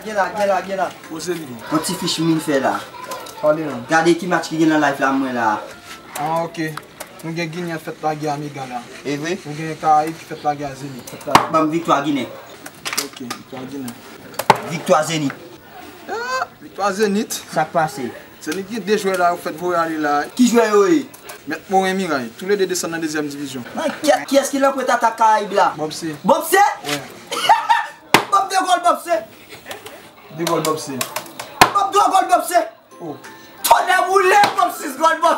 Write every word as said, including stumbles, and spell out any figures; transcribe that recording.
Gen la, gen la, gen la. Poze li. Yon ti fich m vin fè la. Pale non. Gade ki match ki gen nan live la, mwen la. Ah, ok. Nou gen Ginen fèt lage a Mega la. E vre? Nou gen Karayib ki fèt lage a Zenit. Ban m viktwa Ginen. Ok, viktwa Ginen. Viktwa Zenit. Ah, viktwa Zenit. Sa k pase? Zenit gen de jwè la yo fèt voye ale la. Ki jwè yo ye? Mèt Moren Miray. Toulede desann nan dezyèm divizyon. Kiyès ki lankwet atak Karayib la? Bòb se. Bòb se? Wi. Bòb de gòl, Bòb se. De gòl, Bòb se. Bòb de gòl, Bòb se. Oh. Tonnè boule, Bòb sis gòl, Bòb.